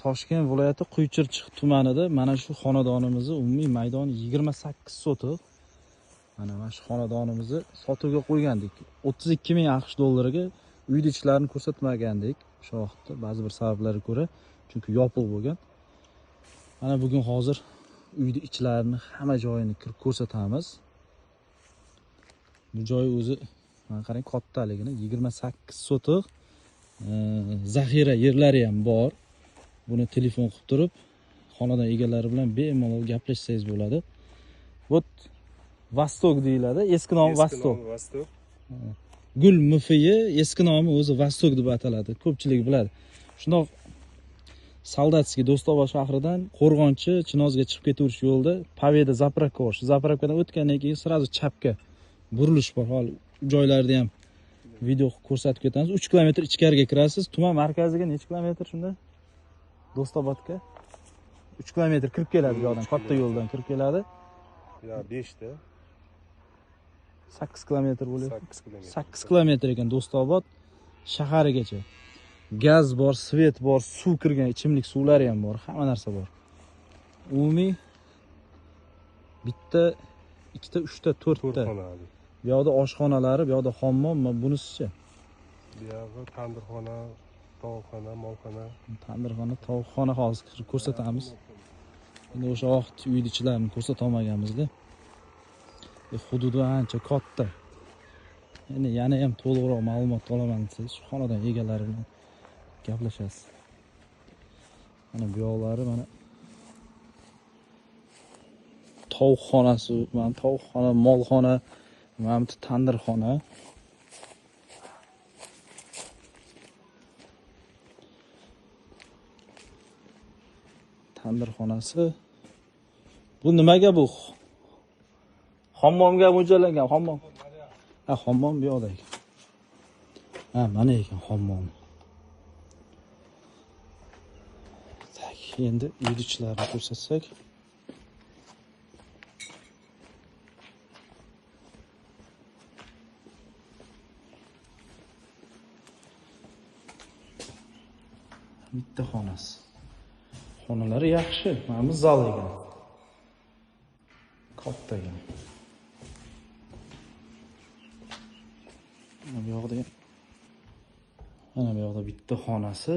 Toshkent viloyati Quychirchiq tumanida mana shu xonadonimizni umumiy maydoni 28 sotix. Mana shu xonadonimizni sotuvga qo'ygandik. 32 ming AQSh dollariga uyni ichlarini ko'rsatmagandik o'sha vaqtda ba'zi bir sabablarga ko'ra, chunki yopiq bo'lgan. Mana bugun hozir uyni ichlarini hamma joyini kirib ko'rsatamiz. Bu joy o'zi mana qarang kattaligini 28 sotix zaxira yerlari ham bor. Buni telefon qilib turib xonadon egalari bilan bemalol gaplashsangiz bo'ladi. Вот Vostok deyiladi. Eski nomi Vostok. Vostok. Gul MFI eski nomi o'zi Vostok deb ataladi. Ko'pchilik biladi. Shundoq Soldatskiy Do'stobod shahridan Qo'rg'onchi Chinozga chiqib ketaverish yo'lida Paveda zapravka bor. Shu zapravkadan o'tgandan keyin sразу chapga burilish bor. Hali joylarda ham video ko'rsatib ketamiz. 3 kilometr ichkariga kirasiz. Tuman markaziga necha kilometr shunda? Do'stobodga 3 kilometr kirib keladi bu yoqdan, katta yo'ldan kirib keladi. Ya 5 ta. 8 kilometr bo'lyapti. 8 kilometr. 8 kilometr ekan Do'stobod shaharigacha. Gaz bor, svet bor, suv kirgan, ichimlik suvlari ham bor, hamma narsa bor. Umumiy bitta, ikkita, uchta, to'rtta. Bu yoqda oshxonalari, bu yoqda hammom, bunisichi? Bu yoqda tandirxona, tovuqxona, molxona. Tandirxona, tovuqxona hozir kirib ko'rsatamiz. Endi o'sha vaqt uyni ichlarini ko'rsata olmaganmizda. Hududi ancha katta. Endi yana ham to'liqroq ma'lumot olaman desangiz, shu xonadon egalari bilan gaplashasiz. Mana bu yoqlari mana tovuqxonasi, mana tovuqxona, molxona, mana bu tandirxona. Tandirxonasi. Bu nimaga bu? Hammomga mo'ljallangan hammom. Ha, hammom bu yoqda ekan. Ha, mana ekan hammom. Tak, endi uy ichlarini ko'rsatsak. Bitta xonasi. Xonalari yaxshi. Mana bu zal ekan. Katta ekan. Mana bu yoqda mana bu yoqda bitta xonasi.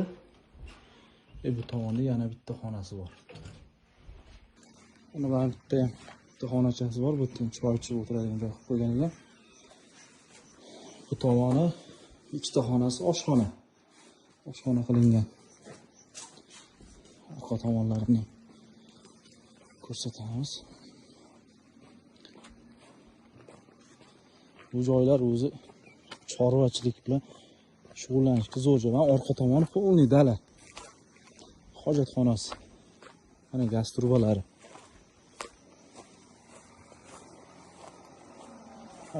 Bu tomonda yana bitta xonasi bor. Mana bu bitta ham bitta xonachasi bor. Bu yerda choy ichib o'tiradigan joy qilib qo'ygan ekan. Bu tomoni ikkita xonasi oshxona. Oshxona qilingan. Orqa tomonlarini ko'rsatamiz. Bu joylar o'zi chorvachilik bilan shug'ullanishga zo'r joy. Mana orqa tomoni polniy dala. Hojatxonasi. Mana gaz trubalari.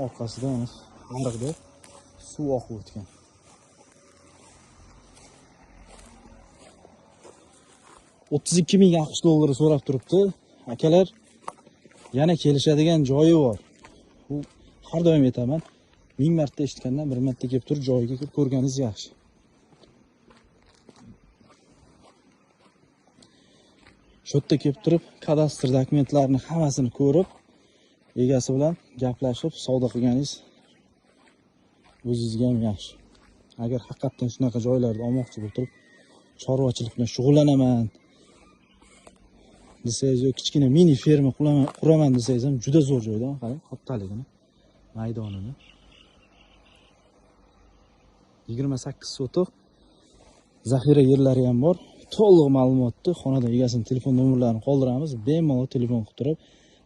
Orqasida mana ariqda suv oqib o'tgan. 32 ming AQSh dollari so'rab turibdi. Akalar, yana kelishadigan joyi bor. Bu har doim aytaman, 1000 marta eshitgandan bir marta kelib turib joyiga kirib ko'rganingiz yaxshi. Shu yerda kelib turib kadastr dokumentlarini hammasini ko'rib, egasi bilan gaplashib savdo qilganingiz o'zingizga ham yaxshi. Agar haqiqatan shunaqa joylarda olmoqchi bo'lib turib, chorvachilik bilan shug'ullanaman desangiz yoki kichkina mini ferma quraman desangiz ham juda zo'r joyda. Qarang, kattaligini, maydonini. 28 sotix zaxira yerlari ham bor. To'liq ma'lumotni xonadon egasining telefon nomerlarini qoldiramiz. Bemalol telefon qilib turib,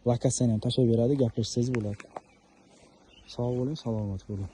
lokatsiyani ham tashlab beradi, gaplashsangiz bo'ladi. Sog' bo'ling, salomat bo'ling.